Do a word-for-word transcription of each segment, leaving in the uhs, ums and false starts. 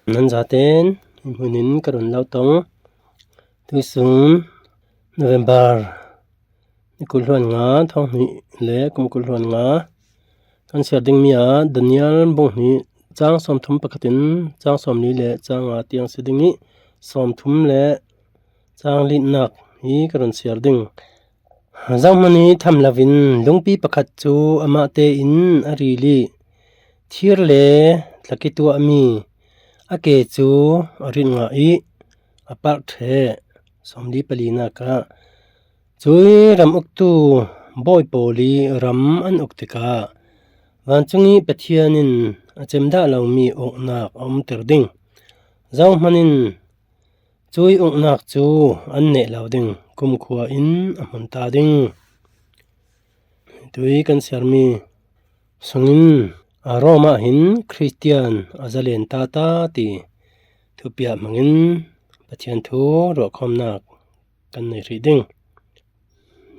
Nan zaten i hmunin ka run lo tong. Tuisun November ni kul hluan nga, thawng hnih le kum kul hluan nga kan siar ding mi a Daniel bung hnih chang sawmthum pakhatin chang sawmli le chang nga tiang si ding i sawmthum le chang linak hi ka run siar ding. Zohman i tham lovin lungpi pakhat cu amahte in a ril i thir le thlakituahmi a ke cu a rit ngah i a palh ṭheh. Sawmli palinak ah cui ram uktu bawi pawl i ram an uk tikah vancung i Pathian in a cem dah lomi uknak a umter ding. Zohman in cui uknak cu an neh lo ding, kumkhua in a hmun ta ding. Tui kan siarmi sungin a Rom ah hin Khristian a zalen tata ti thupiak hmangin Pathian thu ruahkhawmnak kan nei hrih ding.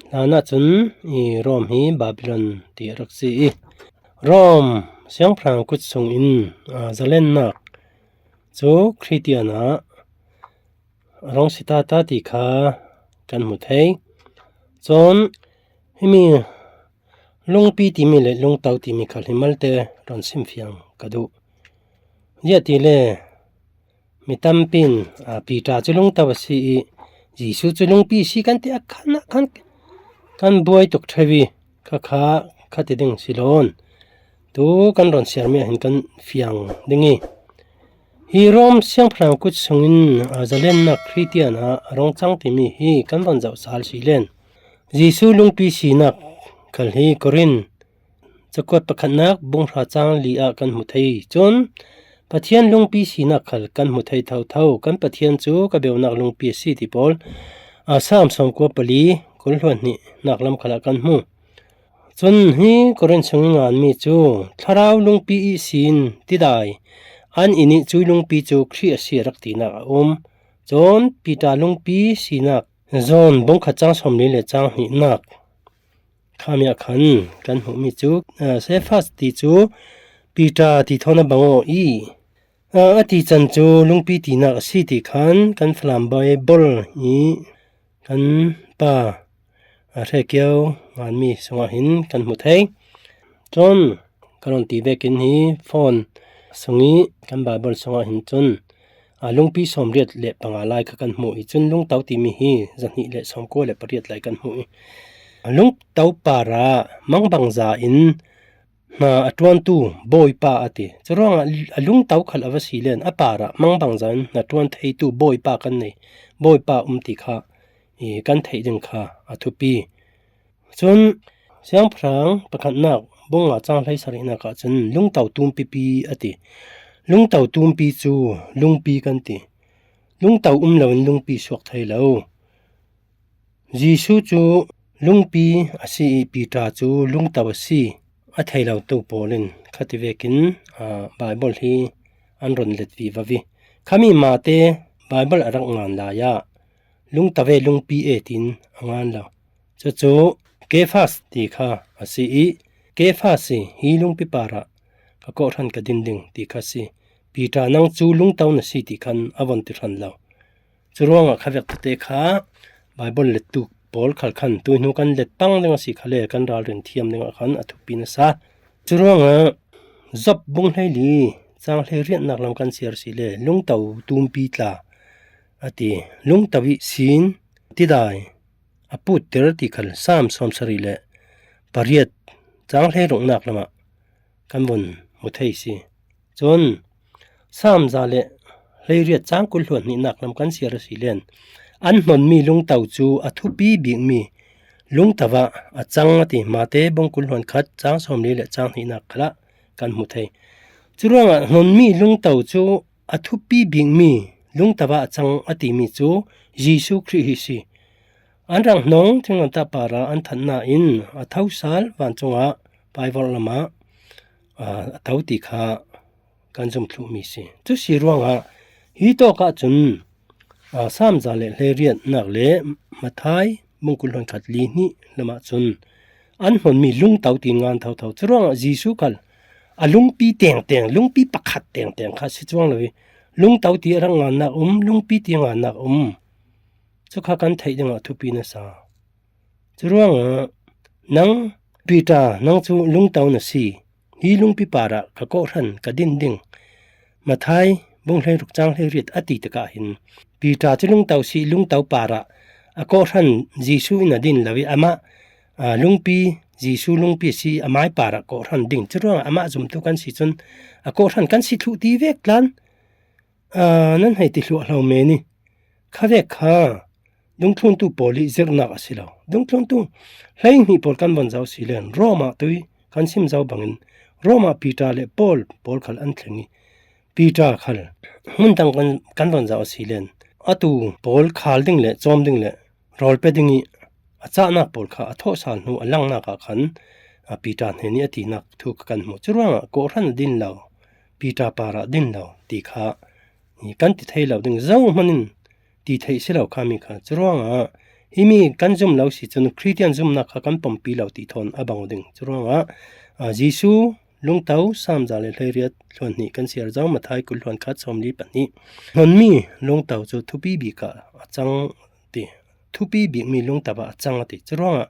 Hlan ahcun i Rom hi Babilon ti a rak si i Rom siangpahrang kut sungin a zalennak cu Khristian ah a rung si tata ti kha kan hmu thei. Cun himi lungpi timi le lungto timi kha hi malte run simfiang ka duh. Ziahtile mi tampi in, aa, Peter cu lungto a si i Jesuh cu lungpi a si kan ti a khan ah khan kan buai tuk ṭheu i kha kha kha ti ding si lo. Tu kan run siarmi ah hin kan fiang ding i hi Rom siangpahrang kut sungin, aa, zalennak Khristian ah a rung cang timi hi kan run zoh sal si len. Jesuh lungpi sinak khal hi Korin cakuat pakhatnak bung hra cang li ah kan hmu thei. Cun Pathian lungpi sinak khal kan hmu thei thotho. Kan Pathian cu ka beunak lungpi a si ti pawl, aa, Salm sawmkua pali kul hluan hnihnak lam khal ah kan hmu. Cun hi Korin sung i nganmi cu thlarau lungpi ihsin tidai an in i cui lungpi cu Khrih a si a rak tinak a um. Cun Peter lungpi sinak John bung khat cang sawmli le cang hnihnak khami ah khan kan hmuhmi cu, aa, Cephas ti cu Peter ti thawn a bang aw i, aa, a tican cu lungpi tinak a si ti khan kan Falam Baibal i kan pa, aa, Hrekio nganmi sungah hin kan hmu thei. Cun ka run ti vekin hi phone sung i kan Baibal sungah hin cun, aa, lungpi sawmriat le panga lai kha kan hmuh i cun lungto timi hi zahnih le sawmkua le pariat lai kan hmuh i lungto parah mangbangza in hna a ṭuantu Bawipa a ti. Curuangah a lungto khal a va si len a parah mangbangza in hna ṭuan theitu Bawipa kan nei, Bawipa um ti kha i kan theih ding kha a thupi. Cun siangpahrang pakhatnak bung nga cang hleisarihnak ah cun lungto tumpipi a ti. Lungto tumpi cu lungpi kan ti. Lungto um loin lungpi suak thei lo. Jesuh cu lungpi a si i Peter cu lungto a si a thei lotu pawl in khati vekin, aa, Baibal hi an run let vivo i khami Mate Baibal a rak ngan lai ah lungto ve lungpi e tiin a ngan lo. Cucu Kephas ti kha a si i Kephas hi lungpi parah ka kawhhran ka din ding ti kha si. Peter nang cu lungto na si ti khan a von ti hran lo. Curuangah khavek tete kha Baibal lettu pawl khal khan tuihnu kan let pang ding a si khale kan ralrin thiam dingah khan a thupi nasa. Curuangah Job bung hleili cang hleiriatnak lam kan siar si le lungto tumpi tla a ti. Lungto ihsin tidai a putter ti khal Salm sawmsarih le pariat cang hleiruknak lamah kan vun hmu thei si. Cun Salm za le hleiriat cang kul hluan hnihnak lam kan siar a si len an hnonmi lungto cu a thupi bikmi lungto ah a cang a ti. Mate bung kul hluan khat cang sawmli le cang hnihnak khalah kan hmu thei. Curuangah hnonmi lungto cu a thupi bikmi lungto ah a cang a timi cu Jesuh Khrih hi si. An rak hnong thinglamtah parah an thatnak in a thosal vancungah paivorh lamah, aa, a to ti kha kan zum thluhmi si. Cu si ruangah hi tawk ahcun, aa, Salm za le hleiriatnak le Matthai bung kul hluan khat li hnih lamah cun an hnonmi lungto ti ngan thotho. Curuangah Jesuh khal a lungpi tengteng, lungpi pakhat tengteng kha si cuang lo i lungto ti a rak ngannak um, lungpi ti a ngannak um. Cu kha kan theih dingah thupi na sa. Curuangah nang Peter, nang cu lungto na si. Hi lungpi parah ka kawhhran ka din ding. Mathai bung hleiruk cang hleiriat a ti tikah hin Peter cu lungto si, lungto parah a kawhhran Jesuh in a din lo i amah, aa, lungpi, Jesuh lungpi a si, amai parah kawhhran ding. Curuangah amah zumtu kan si cun a kawhhran kan si thluh ti vek tlan, aa, nan hei ti thluahlo men i khavek kha dungthluntu pawl i zirhnak a si lo. Dungthluntu hleihnih pawl kan von zoh si len, Rom ah tui kan sim zo bangin Rom ah Peter le Paul pawl khal an thleng i Peter khal hmun dang kan, kan von zoh a si len, atu pawl khal ding le cawm ding le rawl pe ding i a cahnak pawl kha a thawhsal hnu a langnak ah khan, a, Peter hnen i a tinak thu kha kan hmu. Curuangah kawhhran a din lo, Peter parah a din lo ti kha i kan ti thei lo ding zohhmanh in ti theih si lo kha mi kha. Curuangah himi kan zum lo si cun Khristian zumnak kha kan pawmpi lo ti thawn a bang ding. Curuangah, a, Jesuh lungto, Salm za le hleiriat hluan hnih kan siar zo, Mathai kul hluan khat sawmli pahnih. Hnonmi lungto cu thupi bik ah a cang ti, thupi bikmi lungto ah a cang a ti. Curuangah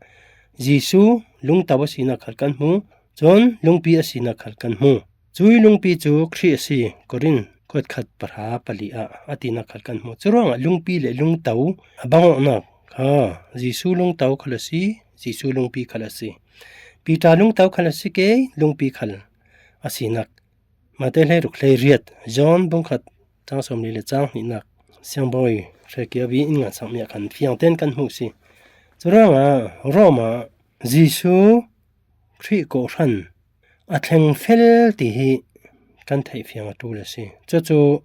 Jesuh lungto a sinak khal kan hmu, cun lungpi a sinak khal kan hmu. Cui lungpi cu Khrih a si, Korin kuatkhat pahra pali ah a tinak khal kan hmu. Curuangah lungpi le lungto a bangawknak kha Jesuh lungto khal a si, Jesuh lungpi khal a si. Peter lungto khal a si ke, lungpi khal a sinak. Mate hleiruk hleiriat, John bungkhat cang sawmli le cang hnihnak, Siangbawi Hrekiabi in ngansangmi ah khan fiang tein kan hmuh si. Curuangah Rom ah Jesuh Khrih kawhhran a thleng fel ti hi kan theih fiang a ṭul a si. Cucu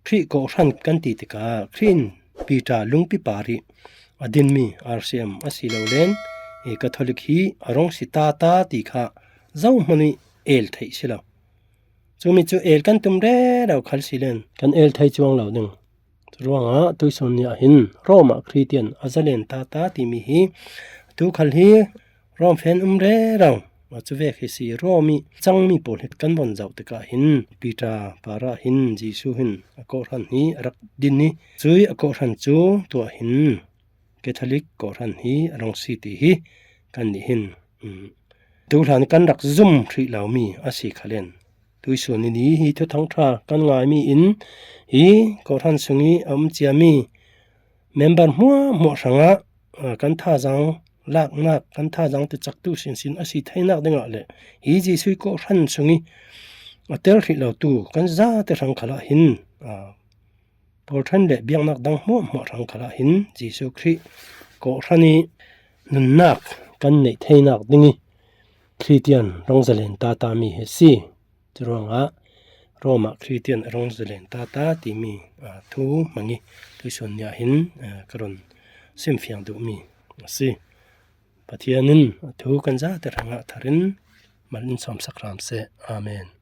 Khrih kawhhran kan ti tikah Khrih in Peter lungpi par i a dinmi R C M a si lo len i Catholic hi a rung si ta ta ti kha zohhmanh i el theih si lo. Cumi cu el kan tum rero khal si len kan el thei cuang lo ding. Curuangah tuisun ni ah hin Rom ah Khristian a zalen ta ta timi hi tu khal hi Rom fen um rero. Cu vek hi si, Rom i cangmi pawl hi kan von zoh tikah hin Peter parah hin Jesuh hin a kawhhran hi a rak din i cui a kawhhran cu tuah hin Catholic kawhhran hi a rung si ti hi kan nih hin, um, tu hlan kan rak zum hrih lomi a si kha len. Tuisun ni hi Thuthang ṭha kan ngaimi in hi kawhhran sung i a um ciami member hmuahhmuah hrangah, aa, kan thazaang laknak, kan thazaang tucaktu sinsin a si theinak dingah le hi Jesuh kawhhran sung i a tel hrih lotu kan zate hrang khalah hin, aa, Pawl ṭhen le biaknak dang hmuahhmuah hrang khalah hin Jesuh Khrih kawhhran i nunnak kan neih theinak ding i Khristian rung zalen ta ta mi hi a si. Curuangah Rom ah Khristian a rung zalen ta ta timi, aa, thu hmang i tuisun ni ah hin, aa, ka run simfiang duhmi a si. Pathian in a thu kan zate hrangah thar in mal in sawmsak hram seh. Amen.